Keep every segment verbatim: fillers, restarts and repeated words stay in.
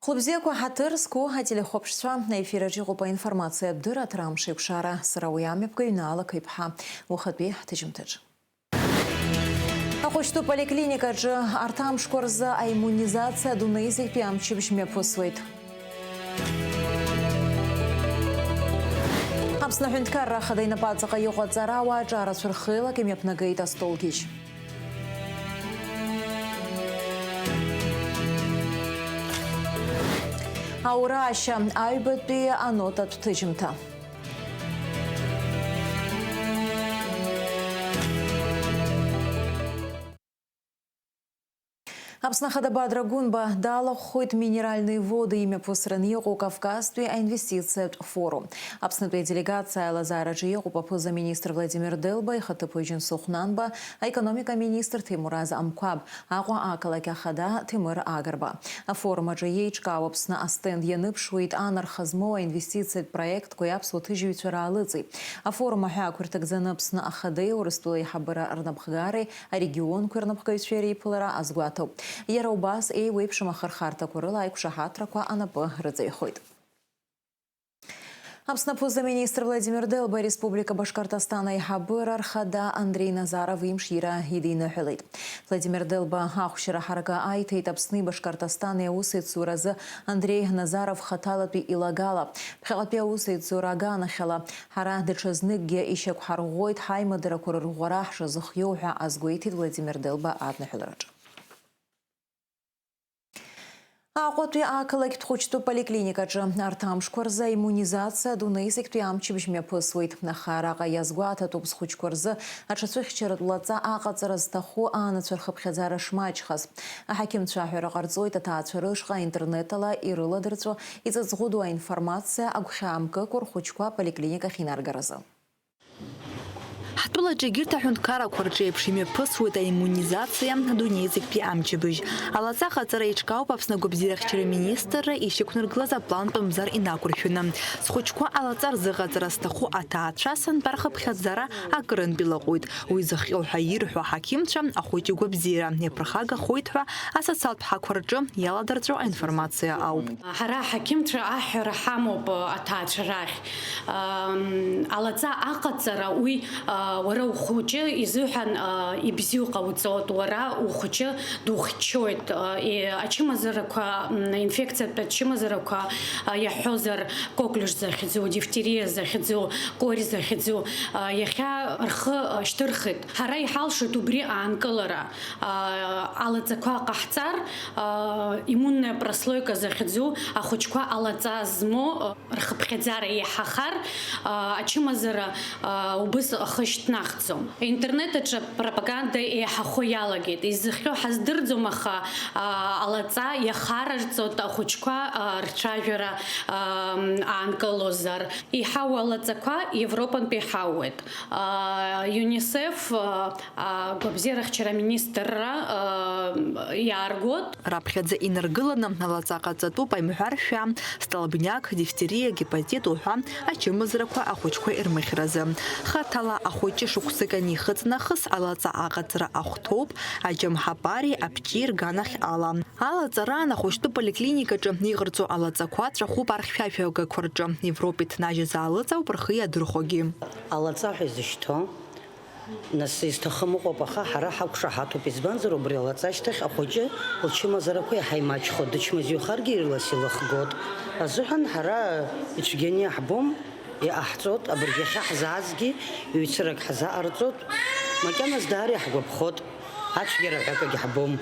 Хәлыбзиақәа ҳаҭыр зқәу ателехәаԥшцәа, аефир аҿы иҟоуп аинформациатә дырраҭара Амш еиқәшара, сара уи амҩаԥгаҩ Наала Қеиԥҳа. Уахатәи ҳҭыжьымҭаҿ. Ахәыҷтәы поликлиникаҿы арҭ амшқәа рзы аиммунизациа адунеи зегьтәи амчыбжь мҩаԥысуеит. Аԥсны аҳәынҭқарра ахада инапаҵаҟа иҟоу аҵарауаа аҿарацәа рхеилак имҩаԥнагеит астолгьежь. Аураашьа, аҩбатәи анотатә ҭыжьымҭа. Аԥсны Ахада Бадра Гәынба далахәхоит Минеральные воды имҩаԥысраны иҟоу Кавказтәи аинвестициатә форум. Аԥснытәи аделегациа аилазаараҿы иҟоуп аԥыза-министр Владимир Делба, ихаҭыԥуаҩ Џьансыхә Нанба, аекономика аминистр Ҭемураз Амқәаб, Аҟәа ақалақь ахада Ҭемыр Агрба. Афорум аҿы еиҿкаау Аԥсны астенд ианыԥшуеит анарха змоу аинвестициатә проектқәеи аԥсуа ҭыжьҩцәа раалыҵи. Афорум аҳәаақәа ирҭагӡаны Аԥсны Ахадеи Урыстәыла аиҳабыра рнапхгареи арегионқәеи рнапхгаҩцәеи реиԥылара азгәаҭоуп. Иара убас еиуеиԥшым ахырхарҭақәа рыла аиқәшаҳаҭрақәа анапы рыҵаҩхоит. Аԥсны аԥыза-министр Владимир Делба ареспублика Башкортостан аиҳабыра рхада Андрей Назаров имшира идиныҳәалеит. Владимир Делба ахәшьара ҳаракы аиҭеит Аԥсни Башкортостани аусеицуразы Андрей Назаров хаҭалатәи илагала, ԥхьаҟатәи аусеицура аганахьала, ҳара даҽазныкгьы ишьақәҳарӷәӷәоит ҳаимадарақәа рырӷәӷәара ҳшазыхиоу ҳәа азгәеиҭеит Владимир Делба адныҳәалараҿы. Аҟәатәи ақалақьтә хәыҷтәы поликлиникаҿы арҭ амшқәа рзы аиммунизациа адунеи зегьтәи амчыбжь мҩаԥысуеит. Аха араҟа иазгәаҭатәуп зхәыҷқәа рзы аҽацәыхьчаратә лаҵа аҟаҵара зҭаху анацәа рхыԥхьаӡара шмаҷхаз. Аҳақьымцәа аҳәара ҟарҵоит аҭаацәа рышҟа аинтернетала ирыладырҵәо, иҵаҵӷәыду аинформациа агәхьаа мкыкәа рхәыҷқәа аполиклиникахь инаргаразы. Ҳтәылаҿы егьырҭ аҳәынҭқарақәа рҿы еиԥш имҩаԥысуеит аиммунизациа, адунеи зегьтәи амчыбжь. Алаҵа аҟаҵара еиҿкаауп Аԥсны агәабзиарахьчара министрра ишьақәнаргылаз аплантә мзар инақәыршәаны. Зхәыҷқәа алаҵа рзыҟаҵара зҭаху аҭаацәа сынтәа рхыԥхьаӡара акырынтә илаҟәуеит. Уи зыхҟьо ҳәа ирҳәо аҳақьымцәа ахәыҷ игәабзиара иаԥырхагахоит ҳәа асоциалтә ҳақәа рҿы иаладырҵәо аинформациа ауп. Ҳара аҳақьымцәа аҳәара ҳамоуп аҭаацәа рахь. Ам, алаҵа аҟаҵара уи, а, уара ухәыҷы изыҳәан, а, ибзиоу ҟауҵоит, уара ухәыҷы духьчоит, а, и-, ачымазарақәа, м, инфекциатә ачымазарақәа, а, иаҳҳәозар, коклюш захьӡу, дифтериа захьӡу, кори захьӡу, а, иахьа рхы, а, шьҭырхит. Ҳара иҳалшоит убри аанкылара, а, алаҵақәа ҟаҳҵар, а, иммунная прослойка захьӡу ахәыҷқәа алаҵа змоу, а, рхыԥхьаӡара еиҳахар, а, ачымазара, а, убыс ахы шьҭнахӡом. Интернет аҿы пропаганда еиҳахо иалагеит. Изыхҟьо ҳаздырӡом, аха, а, алаҵа иахарарҵоит ахәыҷқәа, а, рцәажәара, а, аанкылозар. Иҳау алаҵақәа Европантәи иҳауеит. А, ЮНИСЕФ, а, агәабзиарахьчара аминистрра, а, иааргоит. Раԥхьаӡа инаргыланы алаҵа ҟаҵатәуп аимҳәаршәа, столбняк, дифтериа, гепатит уҳәа ачымазарақәа ахәыҷқәа ирмыхьразы. Хаҭала ахәыҷы шықәсык анихыҵ нахыс алаҵа аҟаҵара ахәҭоуп аџьамҳапари аԥҷи рганахь ала. Алаҵараан ахәыҷтәы поликлиникаҿы иҟарҵо алаҵақәа ҵәахуп архьшәашәагақәа рҿы. Европа иҭнажьыз аалыҵ ауп рхы иадырхәогьы. Алаҵа ҳәа изышьҭоу Нас изҭахым ыҟоуп, аха ҳара ҳақәшаҳаҭуп, избанзар, убри алаҵа ашьҭахь ахәыҷы лчымазарақәа иаҳа имаҷхоит, дычмазаҩхаргьы ирлас илыхгоит азыҳәан ҳара ицәгьаны иаҳбом, иҟаҳҵоит, абыржәы иахьа ҳзаазгьы ҩ-цырак ҳзаҟарҵоит, макьаназ даара иаҳгәаԥхоит, ацәгьара ҳәа акгьы ҳбом.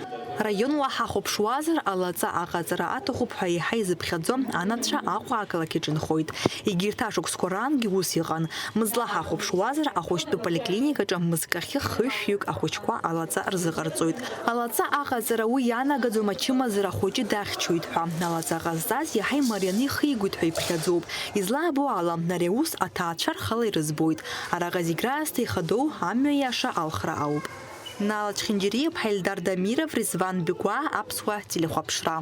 Раион уаҳа ахәаԥшуазар, алаҵа аҟаҵара аҭахуп ҳәа иаҳа изыԥхьаӡо анацәа Аҟәа ақалақь иҿынхоит. Егьырҭ ашықәсқәа раангьы ус иҟан. Мызла ҳахәаԥшуазар, ахәыҷтәы поликлиникаҿы мызкахьы хышәҩык ахәыҷқәа алаҵа рзыҟарҵоит. Алаҵа аҟаҵара уи ианагаӡом ачымазара ахәыҷы дахьчоит ҳәа. Алаҵа ҟазҵаз иаҳа имарианы ихигоит ҳәа иԥхьаӡоуп. Излаабо ала, ари аус аҭаацәа рхала ирыӡбоит. Араҟа зегь раасҭа ихадоу амҩа иаша алхра ауп. Нала Чхинджириев, Ҳаилдар Дамиров, Резван Бегәаа, Аԥсуа телехәаԥшра.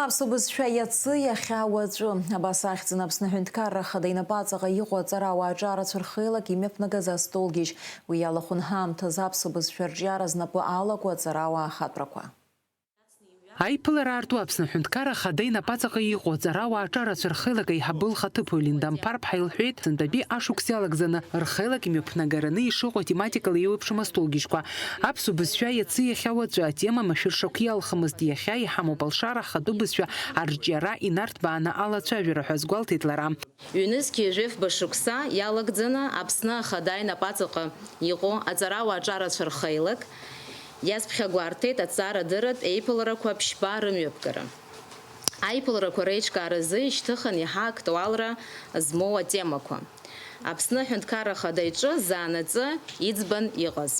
Аԥсуа бызшәа иацы, иахьа, уаҵәы. Абас ахьӡын Аԥсны Аҳәынҭқарра Ахада инапаҵаҟа иҟоу аҵарауаа аҿарацәа рхеилак имҩаԥнагаз астолгьежь. Уи иалахәын ҳаамҭазы аԥсуа бызшәа арҿиара знапы алаку аҵарауаа ахатәрақәа. Аиԥылара аарту Аԥсны Аҳәынҭқарра Ахада инапаҵаҟа иҟоу аҵарауаа аҿарацәа рхеилак аиҳабы лхаҭыԥуаҩ Линда Амԥар-ԥҳа илҳәеит, сынтәатәи ашықәс иалагӡаны рхеилак имҩаԥнагараны ишыҟоу атематикала еиуеиԥшым астолгьежьқәа. Аԥсуа бызшәа иацы иахьа уаҵәы атема машәыршақә иалхымызт, иахьа иҳамоуп алшара ахатәы бызшәа арҿиара инарҭбааны алацәажәара ҳәа азгәалҭеит лара. Ҩнызқь ҩажәи фба шықәса иалагӡаны Аԥсны Ахада инапаҵаҟа иҟоу аҵарауаа аҿарацәа рхеилак иазԥхьагәарҭеит аҭҵаарадырратә еиԥыларақәа ԥшьба рымҩаԥгара. Аиԥыларақәа реиҿкааразы ишьҭыхын иаҳа актуалра змоу атемақәа. Аԥсны Аҳәынҭқарра Ахада иҿы заанаҵы иӡбан иҟаз.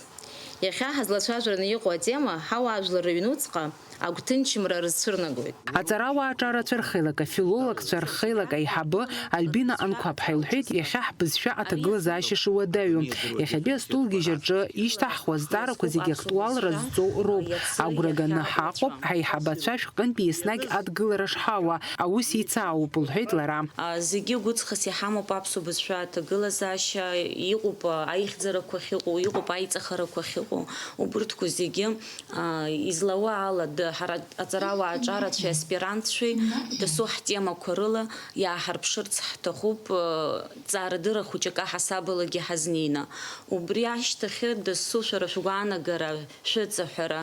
Иахьа ҳазлацәажәараны иҟоу атема ҳауаажәлар рыҩнуҵҟа агәҭынчымра рызцәырнагоит. Аҵарауаа аҿарацәа рхеилак, афилологцәа рхеилак аиҳабы Альбина Анқәаԥҳа илҳәеит, иахьа ҳбызшәа аҭагылазаашьа шыуадаҩу. Иахьатәи астолгьежь аҿы ишьҭаҳхуа азҵаарақәа зегьы актуалра зҵоу роуп. Агәра ганы ҳаҟоуп ҳаиҳабацәа шәҟәынтәи еснагь адгылара шҳауа, аус еицаауп, лҳәеит лара. А, зегьы гәыҵхас иҳамоуп аԥсуа бызшәа аҭагылазаашьа, иҟоуп, а, аихьӡарақәа ахьыҟоу, иҟоуп аиҵахарақәа ахьыҟоу, убырҭқәа зегьы, а, излауа ала, д-, ҳара аҵарауаа аҿарацәеи аспирантцәеи дасу ҳтемақәа рыла иааҳарԥшырц ҳҭахуп, а, ҵаарадырра хәыҷык аҳасабалагьы ҳазнеины. Убри ашьҭахьы дасу шәара шәгәаанагара, шәыҵаҳәара,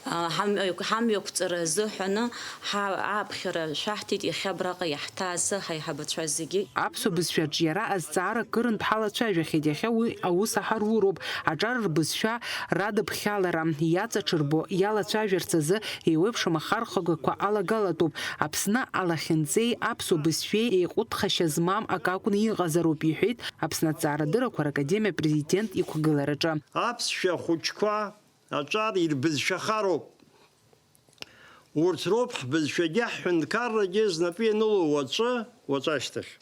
а, ҳамҩа-, ҳамҩақәҵара азыҳәаны ҳа-, ааԥхьара шәаҳҭеит иахьа абраҟа иаҳҭааз ҳаиҳабацәа зегьы. Аԥсуа бызшәа аҿиара азҵаара кырынтә ҳалацәажәахьеит, иахьа уи аус аҳаруроуп, аҿар рбызшәа радыԥхьалара иаҵаҽырбо иалацәажәарц азы еиуеиԥшым ахархәагақәа алагалатәуп. Аԥсны алахьынҵеи аԥсуа бызшәеи еиҟәыҭхашьа змам акы акәны иҟазароуп, иҳәеит Аԥсны аҭҵаарадыррақәа ракадемиа апрезидент иқәгылараҿы. Аԥсшәа ахәыҷқәа аҿар ирбызшәахароуп. Урҭ роуп ҳбызшәагьы ҳҳәынҭқаррагьы знапы ианылоу уаҵәы, уаҵәашьҭахь.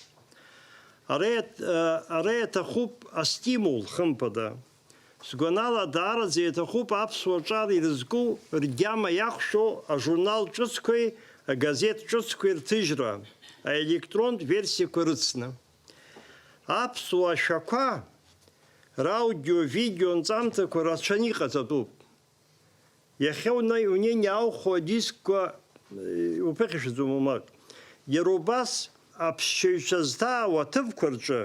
Ара иат-, ара иаҭахуп астимул, хымԥада. Сгәанала, даараӡа иаҭахуп аԥсуа ҿар ирызку ргьама иахәшәу ажурнал ҿыцқәеи агазеҭ ҿыцқәеи рҭыжьра, аелектронтә версиақәа рыцны. Аԥсуа ашәақәа раудио-видео нҵамҭақәа рацәаны иҟаҵатәуп. Иахьа уна-, унеины иаухәо адискқәа, э, уԥыхьашәаӡом, умак. Иара убас аԥсшьаҩцәа зҭаау аҭыԥқәа рҿы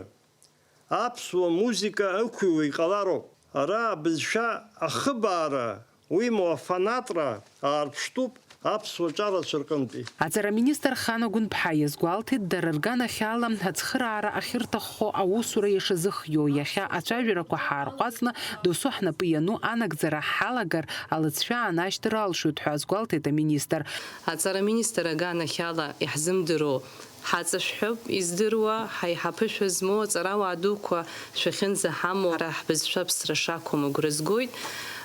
аԥсуа музыка ықәыҩуа иҟалароуп. Ара абызшәа ахыбаара, уимоу афанатра аарԥштәуп аԥсуа ҿарацәа рҟынтәи. Аҵараминистр Хана Гәынԥҳа иазгәалҭеит, дара рганахьала ацхыраара ахьырҭаххо аусура ишазыхиоу, иахьа ацәажәарақәа ҳаарҟәаҵны, досу ҳнапы иану анагӡара ҳалагар, алыҵшәа аанашьҭыр алшоит ҳәа азгәалҭеит аминистр. Аҵараминистр аганахьала иаҳзымдыруа ҳаҵашәҳәап, издыруа, ҳаиҳа ԥышәа змоу аҵарауаа дуқәа шәахьынӡаҳамоу, ҳара ҳбызшәа ԥсра шақәым агәра згоит,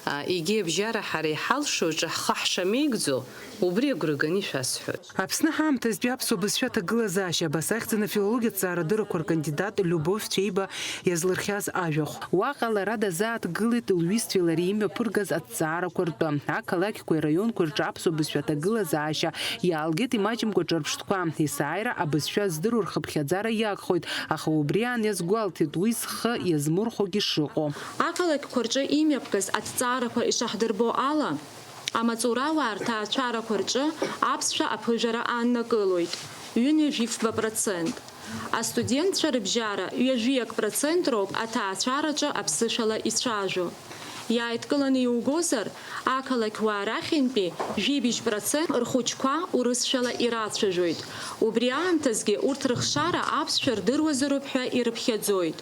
а, егьи абжьара ҳара иҳалшо, ҿаҳхы ҳшамеигӡо, убри агәра ганы ишәасҳәоит. Аԥсны ҳаамҭазтәи аԥсуа бызшәа аҭагылазаашьа абас ахьӡын афилологиатә ҵаарадыррақәа ркандидат Любовь Цәеиба иазлырхиаз ажәахә. Уаҟа лара дазааҭгылеит лҩызцәеи лареи имҩаԥыргаз аҭҵаарақәа ртәы. Ақалақьқәеи араионқәеи рҿы аԥсуа бызшәа аҭагылазаашьа иаалгеит имаҷымкәа ҿырԥштәқәа. Есааира абызшәа здыруа рхыԥхьаӡара иагхоит, аха убри аан иазгәалҭеит уи зхы иазмырхәогьы шыҟоу. Ақалақьқәа рҿы имҩаԥгаз аҭҵаарақәа ишаҳдырбо ала, амаҵурауаа рҭаацәарақәа рҿы аԥсшәа аԥыжәара ааннакылоит, ҩынҩажәи фба процент. Астудентцәа рыбжьара ҩажәиак процент роуп аҭаацәараҿы аԥсышәала ицәажәо. Иааидкыланы иугозар, ақалақьуаа рахьынтәи жәибжь процент рхәыҷқәа урысшәала ирацәажәоит. Убри аамҭазгьы урҭ рыхшара аԥсшәа рдыруазароуп ҳәа ирыԥхьаӡоит.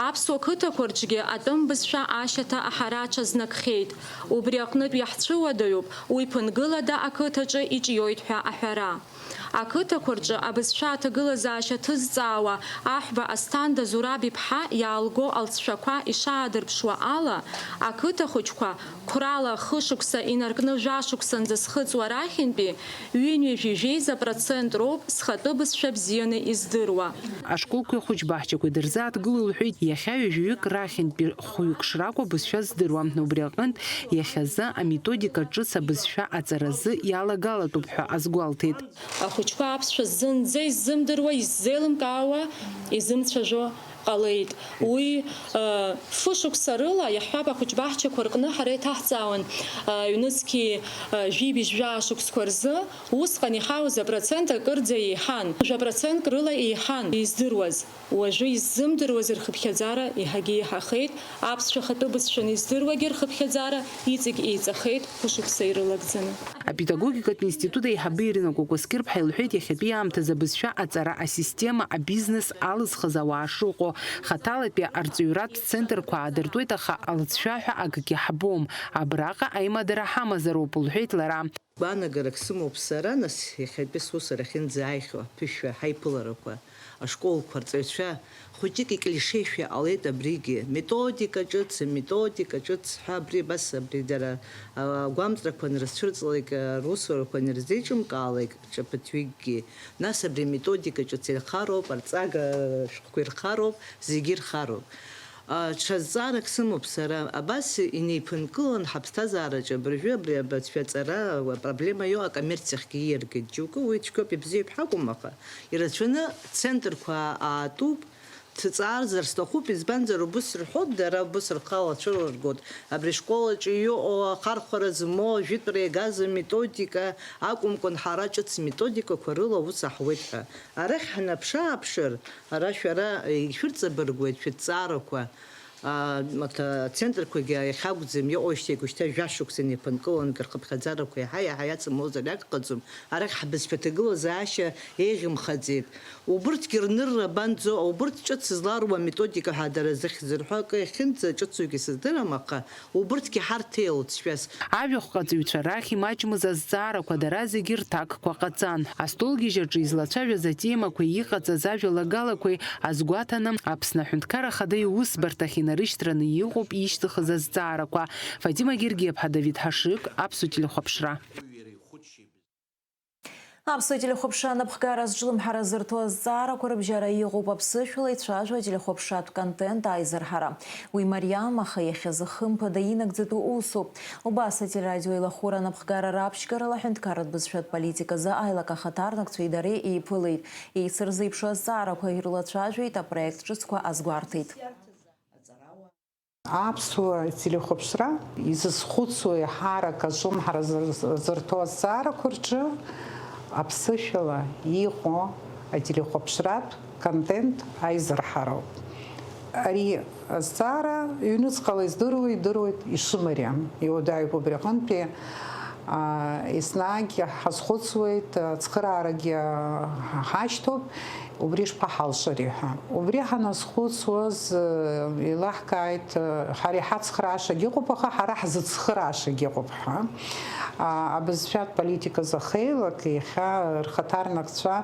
Аԥсуа қыҭақәа рҿгьы атәым бызшәа ашьаҭа аҳара аҽазнакхьеит. Убри аҟнытә иаҳцәыуадаҩуп уи ԥынгылада ақыҭаҿы иҿиоит ҳәа аҳәара. Ақыҭақәа рҿы абызшәа аҭагылазаашьа ҭызҵаауа Аҳәба Асҭанда Зураб-иԥҳа иаалго алҵшәақәа ишаадырԥшуа ала, ақыҭа хәыҷқәа қәрала хышықәса инаркны жәашықәсанӡа зхыҵуа рахьынтәи ҩынҩажәи жәеиза процент роуп зхатәы бызшәа бзианы издыруа. Ашколқәеи ахәыҷбаҳчақәеи дырзааҭгыло лҳәеит, иахьа ҩажәаҩык рахьынтәи хәҩык шракәу абызшәа здыруа. Убри аҟынтә, иахьазы аметодика ҿыц абызшәа аҵаразы иалагалатәуп ҳәа азгәалҭеит. Ахәыҷқәа аԥсшәа зынӡа иззымдыруа, иззеилымкаауа изымцәажәо Ҟалеит. Уи, э, фышықәса рыла, иаҳҳәап, ахәыҷбаҳчақәа рҟны ҳара иҭаҳҵаауан, э, ҩнызқьи, э, жәибжь жәаа шықәсқәа рзы, усҟан иҳауз апроцент акырӡа еиҳан, жәа процентк рыла еиҳан издыруаз. Уажәы иззымдыруаз рхыԥхьаӡара еиҳагьы еиҳахеит, аԥсшәа ахатәы бызшәаны издыруагьы рхыԥхьаӡара иҵегь еиҵахеит хәышықәса ирылагӡаны. Апедагогикатә институт аиҳабы Ирина Кәакәасқьыр-ԥҳа илҳәеит, иахьатәи аамҭазы абызшәа аҵара асистема, абизнес алызхыз ауаа шыҟоу. Хаҭалатәи арҵаҩратә центрқәа аадыртуеит, аха алҵшәа ҳәа акгьы ҳбом. Абраҟа аимадара ҳамазароуп, лҳәеит лара. Гәаанагарак сымоуп сара, нас, иахьатәи сусура ахьынӡааихьоу аԥышәа ҳаиԥыларақәа, ашколқәа, арҵаҩцәа хәыҷык иклишеишәа иҟалеит абригьы. Методика ҿыц, методика ҿыц ҳәа абри абас абри дара, а, агәамҵрақәа анрызцәырҵлак, а, русурақәа анырзеиҿымкаалак, ҿаԥыҭҩыкгьы. Нас абри аметодика ҿыц ирхароуп, арҵага шәҟәқәа ирхароуп, зегьы ирхароуп. А, ҽа зҵаарак сымоуп сара. Абас инеиԥынкылан ҳаԥсҭазаараҿы абыржәы абри абызшәа аҵара апроблема иоуа акоммерциахьгьы ииаргеит џьоукы, уи цәгьоуп, ибзиоуп ҳәа акәым, аха ирацәаны центрқәа аатуп, ҭҵаарзар сҭахуп, избанзар, убыс рҳәоит, дара убыс рхала цәырыргоит. Абри ашкол аҿы иҟоу ахархәара змоу ажәытәра иагаз аметодика акәымкәан, ҳара ҿыц методикақәа рыла аус аҳуеит ҳәа. Арахь ҳнаԥшы-ааԥшыр, ара шәара ишәырҵабыргуеит шәыҭҵаарақәа. А, маҭа-, ацентрқәагьы иахьакәӡам, иҟоижьҭеи шьҭа жәа шықәса инеиԥынкылан, рхыԥхьаӡарақәа иаҳа-иаҳа иацымлозар иагхаӡом. Арахь ҳбызшәа аҭагылазаашьа еиӷьымхаӡеит. Убырҭгьы рнырра банӡо, убырҭ ҿыц зларуа аметодика ҳәа дара зыхьӡ рҳәо акы иахьынӡаҿыцугьы сыздырам, аха убырҭгьы ҳарҭеи алҵшәас. Ажәахәҟаҵаҩцәа рахь имаҷмыз азҵаарақәа дара зегьы рҭакқәа ҟаҵан. Астолгьежь аҿы излацәажәаз атемақәеи иҟаҵаз ажәалагалақәеи азгәаҭаны, Аԥсны Аҳәынҭқарра Ахада иусбарҭахь инарышьҭраны иҟоуп ишьҭыхыз азҵаарақәа. Фатима Гергиаԥҳа, Давид Ҳашыг, Аԥсуа телехәаԥшра. Аԥсуа телехәаԥшра анапхгара азҿлымҳара зырҭо азҵаарақәа рыбжьара иҟоуп аԥсышәала ицәажәо ателехәаԥшратә контент аизырҳара. Уи мариам, аха иахьазы хымԥада инагӡатәу усуп. Убас ателерадио еилахәыра анапхгара раԥшьгарала аҳәынҭқарратә бызшәатә политиказы аилак ахаҭарнакцәеи дареи еиԥылеит. Еицырзеиԥшу азҵаарақәа ирылацәажәеит апроект ҿыцқәа азгәарҭеит. Аԥсуа телехәаԥшра изызхәыцуа еиҳарак аҿлымҳара зыр-, зырҭо азҵаарақәа рҿы аԥсышәала иҟоу ателехәаԥшратә контент аизырҳароуп. Ари азҵаара ҩнуҵҟала издыруа идыруеит ишымариам. Иуадаҩуп убри аҟынтәи, а, еснагь ҳазхәыцуеит, ацхыраарагьы ҳашьҭоуп. Убри шԥаҳалшари ҳәа. Убри ҳаназхәыцуаз, еилаҳкааит, ҳара иҳацхраашагь ыҟоуп, аха ҳара ҳзыцхраашагь ыҟоуп ҳәа. А, абызшәатә политиказы ахеилак иахьа рхаҭарнакцәа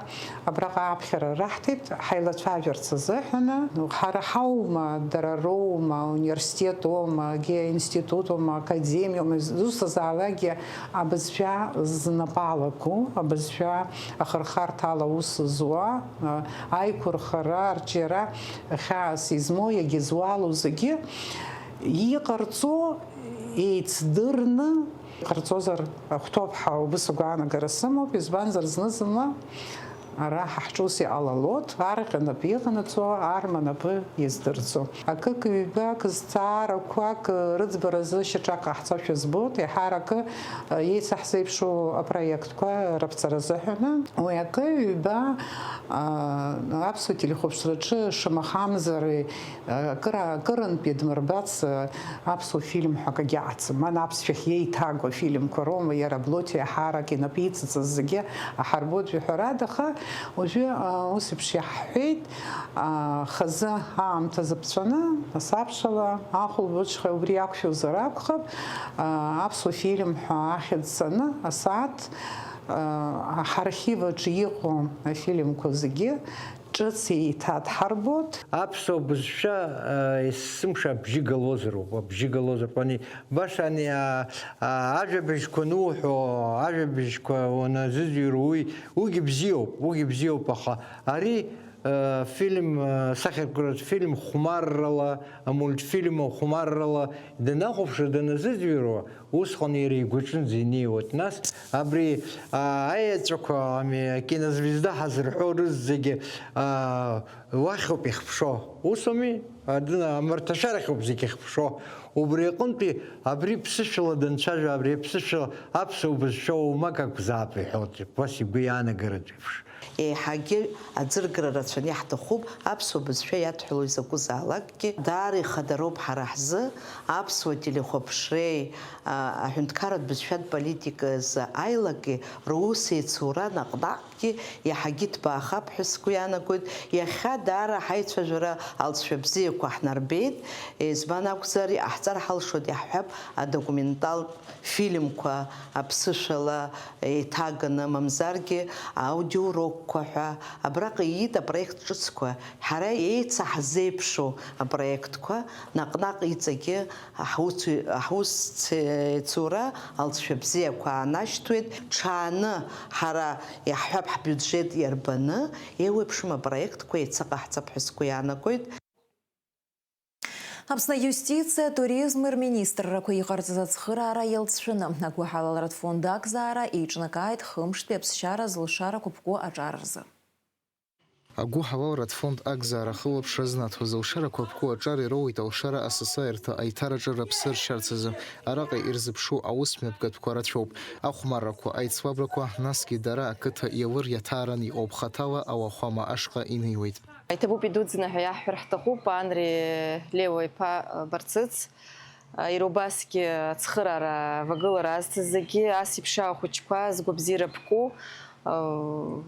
абраҟа аԥхьара раҳҭеит, ҳаилацәажәарц азыҳәаны. Ҳара ҳаума, дара роума, университет оума, геоинститут оума, академиа оума, изусҭазаалакгьы абызшәа знапы алаку, абызшәа ахырхарҭа ала аус зуа, аиқәырхара, арҿиара хьаас измоу, иагьызуалу зегьы иҟарҵо еицдырны иҟарҵозар ахәҭоуп ҳәа убыс агәаанагара сымоуп, избанзар, зны-зынла ара ҳа ҳҿы ус иҟалалоит, арӷьа напы иҟанаҵо, арма напы издырӡо. Акык-ҩбак, зҵаарақәак рыӡбаразы шьаҿак ҟаҳҵошәа збоит, еиҳаракы, еицаҳзеиԥшу апроектқәа раԥҵара азыҳәаны. Уи акы-ҩба, а, аԥсуа телехәаԥшраҿы шамахамзар, а, акыра-, акырынтә иадмырбац, а, аԥсуа фильм ҳәа акгьы аҵым. Ан аԥсшәахь еиҭагоу афильмқәа роума, иара Блоти еиҳарак инапы иҵыҵыз зегьы аҳарбоит жәаҳәарада, аха уажәы, а, ус еиԥш иаҳҳәеит, а, хазы аамҭа зыԥҵәаны, асабшала, ахәылбыҽха убри иақәшәозар акәхап, а, аԥсуа фильм ҳәа ахьӡ ҵаны, асааҭ, а, ҳархив аҿы иҟоу афильмқәа зегьы ҿыц еиҭадҳарбоит. Аԥсуа бызшәа, а, есымша абжьы галозароуп, абжьы галозароуп. Ани, баша ани, а, а, ажәабжьқәа ануҳәо, ажәабжьқәа уаназыӡырҩуа, уи, уигьы бзиоуп, уигьы бзиоуп, аха ари Афильм, асахьаркыратә фильм хәмаррала, амультфильм хәмаррала данахәаԥшуа, даназыӡырҩуа, усҟан иара игәаҿынӡа инеиуеит. Нас абри, а, аеҵәақәа, ами, акинозвезда ҳазырҳәо рызегьы, а, уахьоуп ихԥшо. Усоуми? Адын-, амарҭашәарахьоуп зегьы ихԥшо. Убри аҟынтәи абри ԥсышәала данцәажәо, абри аԥсышәала аԥсуа бызшәа уамак акәзаап иҳәоит, убас игәы иаанагаратә еиԥш. Еиҳагьы аӡыргара рацәаны иаҳҭахуп аԥсуа бызшәа иадҳәалоу изакәызаалакгьы. Даара ихадароуп ҳара ҳзы аԥсуа телехәаԥшреи, а, аҳәынҭқарратә бызшәатә политиказы аилаки рус еицура наҟ-наҟгьы иаҳагьы ҭбаахап ҳәа сгәы иаанагоит. Иахьа даара ҳаицәажәара алҵшәа бзиақәа ҳнарбеит. Избан акәзар, иҟаҳҵар ҳалшоит, иаҳҳәап, адокументалтә фильмқәа аԥсышәала еиҭаганы, мамзаргьы аудиоурокқәа ҳәа. Абраҟа ииит апроект ҿыцқәа, ҳара еицаҳзеиԥшу апроектқәа, наҟ-наҟ иҵегьы ҳус-, ҳусеицура алҵшәа бзиақәа аанашьҭуеит. Ҽааны ҳара иаҳҳәап, ҳбиуџьет иарбаны, еиуеиԥшым апроектқәа еицаҟаҳҵап ҳәа сгәы иаанагоит. Аԥсны аиустициа, атуризми рминистррақәа иҟарҵаз ацхыраара иалҵшәаны, агәыҳалалратә фонд Акзаара еиҿнакааит хымштәи аԥсшьара зылшарақәа ԥку аҿар рзы. Агәыҳалалратә фонд Акзаара ахылаԥшра знаҭо зылшарақәа ԥку аҿар ироуеит алшара асасааирҭа аиҭараҿы рыԥсы ршьарц азы. Араҟа ирзыԥшу аус мҩаԥгатәқәа рацәоуп. Ахәмаррақәа, аицлабрақәа, насгьы дара ақыҭа иалыр иаҭааран иҟоуп, хаҭала ауахәама ашҟа инеиуеит. Иҭабуп идуӡӡаны ҳәа иаҳҳәар ҳҭахуп, Анри Леуа иԥа Барцыц, иара убасгьы ацхыраара авагылара азҭаз зегьы, ас еиԥш ахәыҷқәа згәабзиара ԥку,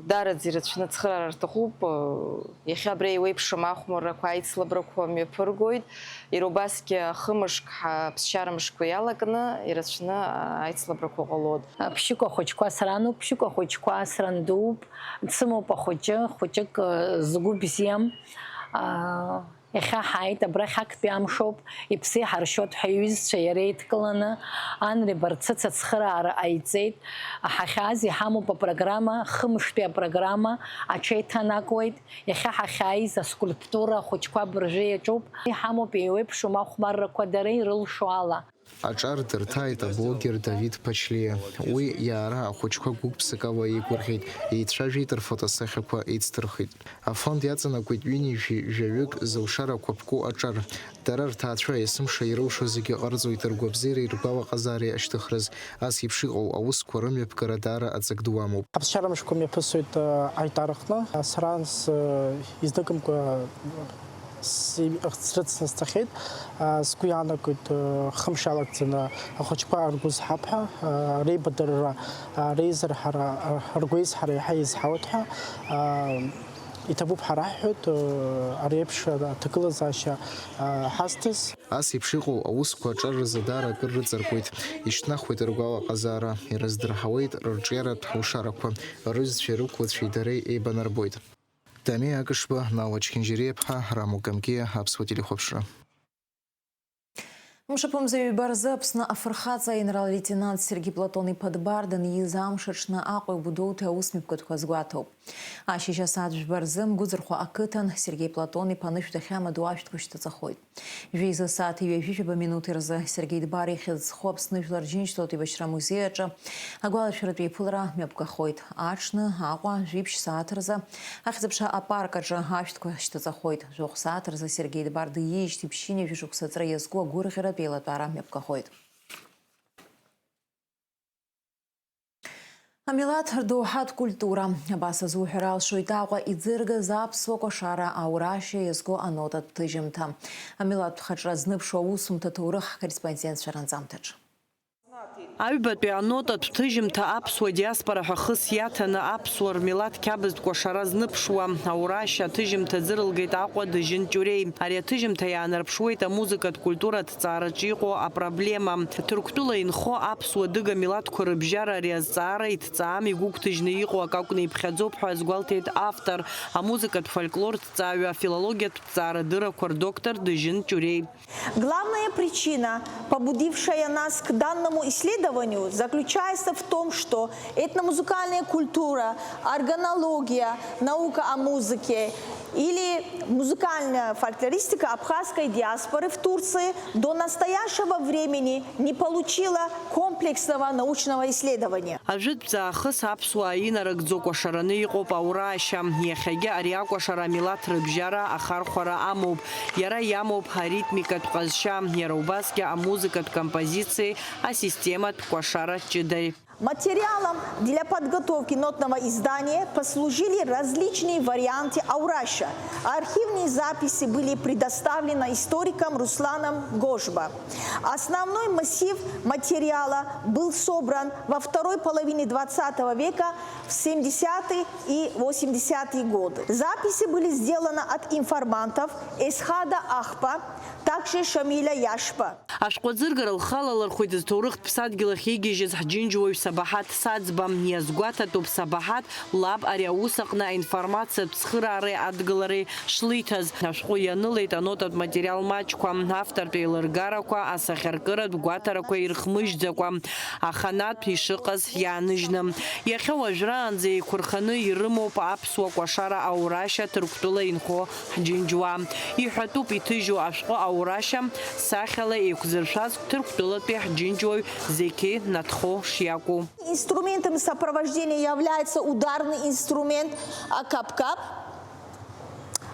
даараӡа ирацәаны ацхыраара рҭахуп. Иахьа абри еиуеиԥшым ахәмаррақәа, аицлабрақәа мҩаԥыргоит, иара убасгьы ахымышк, ҳаԥсшьара мышқәа иалакны ирацәаны аицлабрақәа ҟалоит. Ԥшьыкәа ахәыҷқәа срануп, ԥшьыкәа ахәыҷқәа срандууп. Дсымоуп ахәыҷы, хәыҷык, э, згәы бзиам. Аа, иахьа ҳааит, абрахь актәи амшоуп, иԥсы иҳаршьоит ҳәа иҩызцәа иара еидкыланы, Анри Барцыц ацхыраара ҟаиҵеит. Ҳахьааз иҳамоуп апрограмма, хымштәи апрограмма аҽеиҭанакуеит. Иахьа ҳахьааиз аскульптура ахәыҷқәа абыржәы иаҿуп. Иҳамоуп еиуеиԥшым ахәмаррақәа дара ирылшо ала. Аҿар дырҭааит аблогер Давид Ԥачлиа. Уи иаара ахәыҷқәа гәык-ԥсыкала еигәырӷьеит, еицәажәеит, рфотосахьақәа еицдырхит. Афонд иаҵанакуеит ҩынҩажәи жәаҩык зылшарақәа ԥку аҿар. Дара рҭаацәа есымша ирылшо зегьы ҟарҵоит ргәабзиареи ргәалаҟазаареи ашьҭыхраз. Ас еиԥш иҟоу аусқәа рымҩаԥгара даара аҵак ду амоуп. Аԥсшьара мышқәа мҩаԥысуеит, э, аиҭархны. Сара анс, э, изныкымкәа С-, срыцны сцахьеит. А, сгәы иаанагоит, а, хымш иалагӡаны ахәыҷқәа ргәы зҳап ҳәа, а, реибадырра, а, реизырҳара, а, ргәеизҳара иаҳа еизҳауеит ҳәа, а, иҭабуп ҳәа раҳҳәоит, а, ари еиԥш аҭагылазаашьа, а, ҳазҭаз. Ас еиԥш иҟоу аусқәа аҿар рзы даара акыр рыҵаркуеит, ишьҭнахуеит ргәалаҟазаара, ирыздырҳауеит рырҿиаратә ҳәушарақәа, рыҩзцәеи рықәлацәеи дареи еибанарбоит. Дамеи Акышба, Науа Чхинжьириаԥҳа, Раму Гамгиа, Аԥсуа телехәаԥшра. Мшаԥымза ҩба рзы Аԥсны афырхаҵа аинрал-леитенант Сергеи Платон-иԥа Дбар даниз амш аҽны Аҟәеи Гәдоуҭеи аусмҩаԥгатәқәа азгәаҭоуп. Ашьыжь асааҭ жәба рзы Мгәыӡырхәа ақыҭан Сергеи Платон-иԥа анышә дахьамадоу ашәҭқәа шьҭаҵахоит. Жәеиза асааҭ ҩажәижәаба минуҭ рзы Сергеи Дбар ихьӡ зху Аԥсны Жәлар Џьынџьтәылатә еибашьра амузеи аҿы агәалашәаратә еиԥылара мҩаԥгахоит. Аҽны, Аҟәа, жәиԥшь сааҭ рзы, ахьӡ-аԥша апарк аҿы ашәҭқәа шьҭаҵахоит. Жәохә сааҭ рзы Сергеи Дбар диижьҭеи ԥшьынҩажәа шықәса аҵра иазку агәырӷьаратә еилатәара мҩаԥгахоит. Амилаҭ рдоуҳатә культура. Абас азуҳәар алшоит Аҟәа иӡыргаз аԥсуа кәашара Аурашьа иазку анотатә ҭыжьымҭа. Амилаҭтә хаҿра зныԥшуа аусумҭа ҭоурых ҳкорреспондентцәа ранҵамҭаҿы. Аҩбатәи анотатә ҭыжьымҭа аԥсуа диаспора ҳәа хыс иаҭаны аԥсуа рмилаҭ қьабзтә кәашара зныԥшуа Аурашьа аҭыжьымҭа ӡырылгеит Аҟәа Дыжьын Ҷуреи. Ари аҭыжьымҭа иаанарԥшуеит амузыкатә культура ҭҵаараҿы иҟоу апроблема. Ҭырқәтәыла инхо аԥсуа-адыга милаҭқәа рыбжьара ари азҵаара иҭҵаам, игәыгәҭажьны иҟоу акы акәны иԥхьаӡоуп ҳәа азгәалҭеит автор, амузыкатә фольклорҭҵааҩы, афилологиатә ҭҵаарадыррақәа рдоктор Дыжьын Ҷуреи. Главная причина, побудившая нас к данному исследованию, заключается в том, что этномузыкальная культура, органология, наука о музыке Или музыкальная фольклористика абхазской диаспоры в Турции до настоящего времени не получила комплексного научного исследования. Ажәытәӡа аахыс аԥсуаа инарыгӡо кәашараны иҟоуп аурашьа. Иахьагьы ари акәашара амилаҭ рыбжьара ахархәара амоуп. Иара иамоуп аритмикатә ҟазшьа, иара убасгьы амузыкатә композициеи асистематә кәашара ҷыдареи. Материалом для подготовки нотного издания послужили различные варианты аурашьа. Архивные записи были предоставлены историком Русланом Гожба. Основной массив материала был собран во второй половине двадцатого века в семидесятые и восьмидесятые годы. Записи были сделаны от информантов Эсхада Ахпа, также Шамиля Яшпа. Ашәҟәыӡыргара лхы алалырхәит зҭоурыхтә ԥсадгьыл ахь игьежьыз ҳџьынџьуаҩ Сабаҳаҭ Саӡба. Иазгәаҭатәуп Сабаҳаҭ лаб ари аус аҟны аинформациатә цхыраареи адгылареи шлиҭаз. Ашәҟәы ианылеит анотатә материал маҷқәа, автортә еилыргарақәа, асахьаркыратә гәаҭарақәа ирхмыжьӡакәа, аханатә ишыҟаз иааныжьны. Иахьа уажәраанӡа еиқәырханы ирымоуп аԥсуа кәашара аурашьа Ҭырқәтәыла инхо ҳџьынџьуаа. Иҳәатәуп иҭыжьу ашәҟәы аурашьа сахьала еиқәзыршәаз Ҭырқәтәылатәи ҳџьынџьуаҩ Зеқьи Наҭхо шиакәу. Инструментами сопровождения является ударный инструмент акапкап,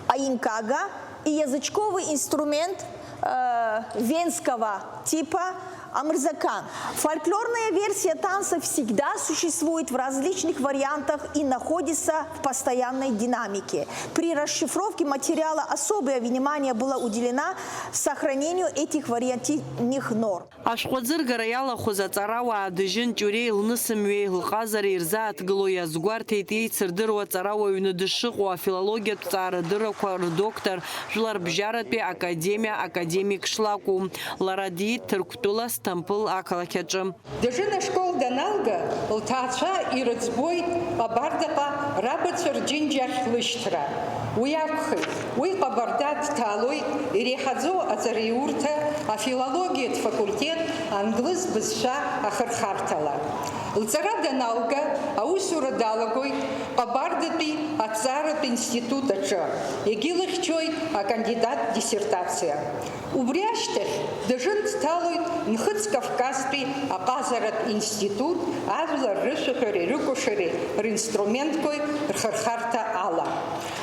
аинкага и язычковый инструмент, э, венского типа амырзакан. Фольклорная версия танца всегда существует в различных вариантах и находится в постоянной динамике. При расшифровке материала особое внимание было уделено сохранению этих вариативных норм. Ашәҟәыӡыргара иалахәыз аҵарауаа Дыжьын Ҷуреи лнысымҩеи лҟазареи рзааҭгыло иазгәарҭеит еицырдыруа аҵарауаҩны дышыҟоу, афилологиатә ҵаарадыррақәа рдоктор, Жәларбжьаратәи академиа академик шлакәу. Лара диит Ҭырқәтәыла Сҭампыл ақалақь аҿы. Дыжын ашкол даналга, лҭаацәа ирыӡбоит Ҟабардаҟа рабацәа рџьынџь ахь лышьҭра. Уи акәхеит, уи Ҟабарда дҭалоит иреиҳаӡоу аҵараиурҭа афилологиатә факультет англыз бызшәа ахырхарҭала. Лҵара даналга, аусура далагоит Ҟабардатәи аҭҵааратә институт аҿы, егьылыхьчоит акандидат диссертациа. Убри ашьҭахь, Дыжын дҭалоит Нхыҵ Кавказтәи аҟазаратә институт ажәлар рышәаҳәареи рыкәашареи ринструментқәеи рхырхарҭа ала.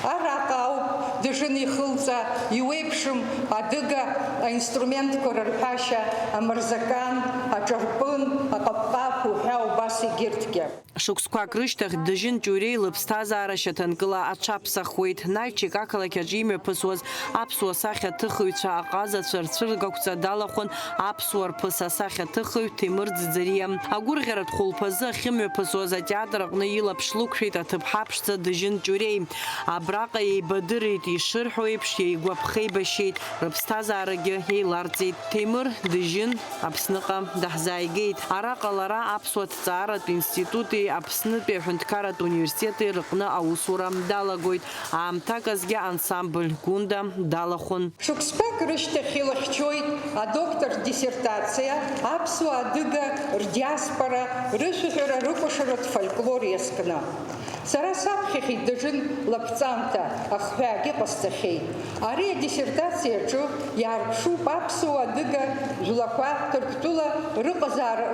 Араҟа ауп Дыжын ихылҵа иуеиԥшым адыга аинструментқәа рырҳәашьа, амырзакан, аҿырпын, аҟапҟап уҳәа убас егьырҭгьы. Шықәсқәак рышьҭахь Дыжьын Ҷуреи лыԥсҭазаара шьаҭанкыла аҽаԥсахуеит. Нальчик ақалақь аҿы имҩаԥысуаз аԥсуа сахьаҭыхыҩцәа аҟазацәа рцәыргақәҵа далахәын аԥсуа рԥыс асахьаҭыхыҩ Ҭемыр Ӡӡариа. Агәырӷьаратә хәылԥазы ахьымҩаԥысуаз атеатр аҟны илаԥш лықәшәеит аҭыԥҳа ԥшӡа Дыжьын Ҷуреи. Абраҟа еибадырит, ишырҳәо еиԥш, еигәаԥхеибашьеит, рыԥсҭазаарагьы еиларҵеит. Ҭемыр Дыжьын Аԥсныҟа даҳзааигеит. Араҟа лара аԥсуа ҭҵааратә институти Аԥснытәи аҳәынҭқарратә университети рыҟны аусура далагоит. Аамҭак азгьы ансамбль Гәында далахәын. Шықәсқәак рышьҭахь илыхьчоит адоктортә диссертациа аԥсуа-адыга рдиаспора рышәаҳәара-рыкәашаратә фольклор иазкны. Сара саԥхьахьеит Дыжын лаԥҵамҭа ахҳәаагьы ҟасҵахьеит. Ари адиссертациаҿы иаарԥшуп аԥсуа-адыга жәлақәа Ҭырқәтәыла рыҟазаара,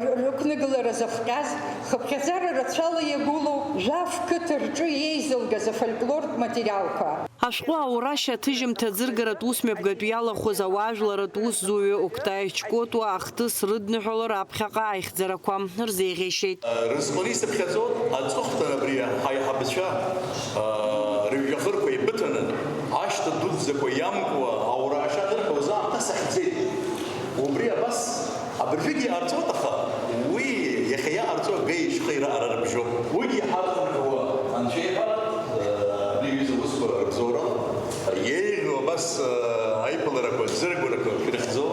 р-, рықәныгылара зыхҟьаз, хыԥхьаӡара рацәала иагәылоу жәаф қыҭа рҿы еизылгаз афольклортә материалқәа. Ашәҟәы аурашьа аҭыжьымҭа ӡыргаратә усмҩаԥгатә иалахәыз ауаажәларратә усзуҩы Октай Чкотуа ахҭыс рыдныҳәалара аԥхьаҟа аихьӡарақәа рзеиӷьеишьеит. Рызҟәыр исыԥхьаӡо аҵыхәтәан абри ҳаиҳабацәа, аа, рыҩажәа хырқәа еибыҭаны, ашҭа дуӡӡақәа иамкуа, аура ашьа анырҳәоз аамҭа сахьӡеит. Убри абас абыржәгьы иҟарҵоит, аха уи иахьа иҟарҵо агеи шьхеи раҟара рыбжьоуп. Уигьы иҳархынҳәуа анцәа иҟара, аа, абри аҩыза аусқәа рыбзоурала иеиӷьу абас, аа, аиԥыларақәа, ӡыргәарақәа шәрыхьӡо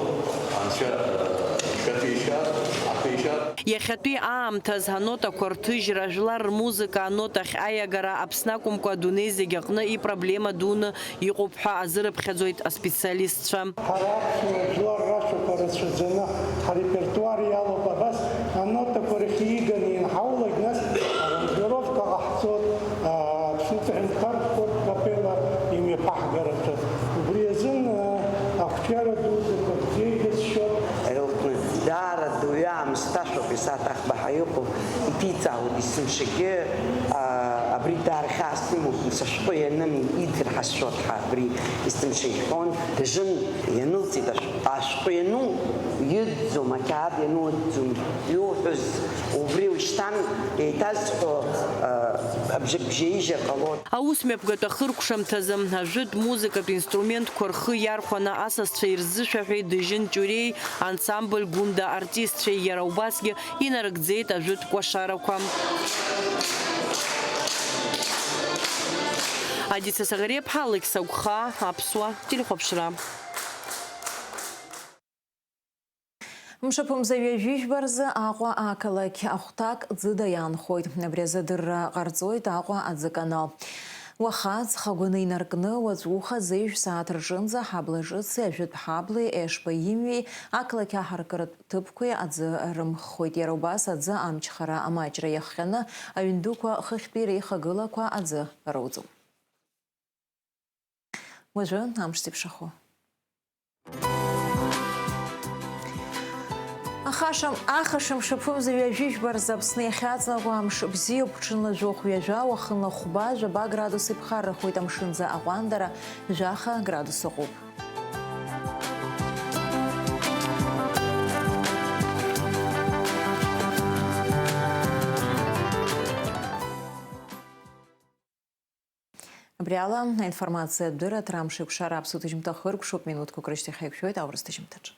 анцәа, аа, шәаҭәеишьар, аҭәеишьар. Иахьатәи аамҭаз анотақәа рҭыжьра, жәлар рмузыка анотахь аиагара Аԥсны акәымкәа адунеи зегь аҟны ипроблема дуны иҟоуп ҳәа азырыԥхьаӡоит аспециалистцәа. Ҳара аԥсуа жәлар рашәақәа рацәаӡаны ҳарепертуар иалоуп, абас анотақәа рахь ииганы ианҳаулак, нас аранжировка ҟаҳҵоит, аа, Аԥснытәи аҳәынҭқарратә спорт капелла. Сиҵаауеит есымшагьы, аа, абри даара хьаас имоуп, са ашәҟәы ианым идырҳасшьо ҭҳа абри есымша иҳәон, дыжын, ианылҵит ашә-, ашәҟәы иану иӡӡом, ақьаад иану ыӡӡом, иуҳәаз убри ушьҭан еиҭазҳәо, аа, абжак бжьаижьыр ҟалоит. Аус мҩаԥгатә ахыркәшамҭазы ажәытә музыкатә инструментқәа рхы иархәаны асасцәа ирзышәаҳәеит Дыжьын Ҷуреи ансамбль Гәында артистцәеи, иара убасгьы инарыгӡеит ажәытә кәашарақәа. Адица Саӷариаԥҳа, Алықьса Гәхаа, Аԥсуа телехәаԥшра. Мшаԥымза ҩажәи жәба рзы Аҟәа ақалақь ахәҭак ӡыда иаанхоит. Абри азы адырра ҟарҵоит Аҟәа аӡыканал. Уаха аҵх агәаны инаркны, уаҵәуха зежә сааҭ рҿынӡа ҳабла ҿыци ажәытә ҳаблеи Ешба имҩеи ақалақь аҳаракыратә ҭыԥқәеи аӡы рымххоит. Иара убас аӡы амчхара амаҷра иахҟьаны, аҩн дуқәа хыхьтәи реихагылақәа аӡы роуӡом. Уажәы амш зеиԥшрахо. Ахаша, ахаша мшаԥымза ҩажәи жәба рзы Аԥсны иахьаҵанакуа амш бзиоуп, ҽынла жәохә ҩажәа, уахынла хәба, жәаба градус иԥхаррахоит, амшынӡа аҟәандара жәаха градус ыҟоуп. Абри ала аинформациатә дырраҭара амш еиқәшара аԥсуа ҭыжьымҭа хыркәшоуп, минуҭқәак рышьҭахь ҳаиқәшәоит аурыс ҭыжьымҭаҿы.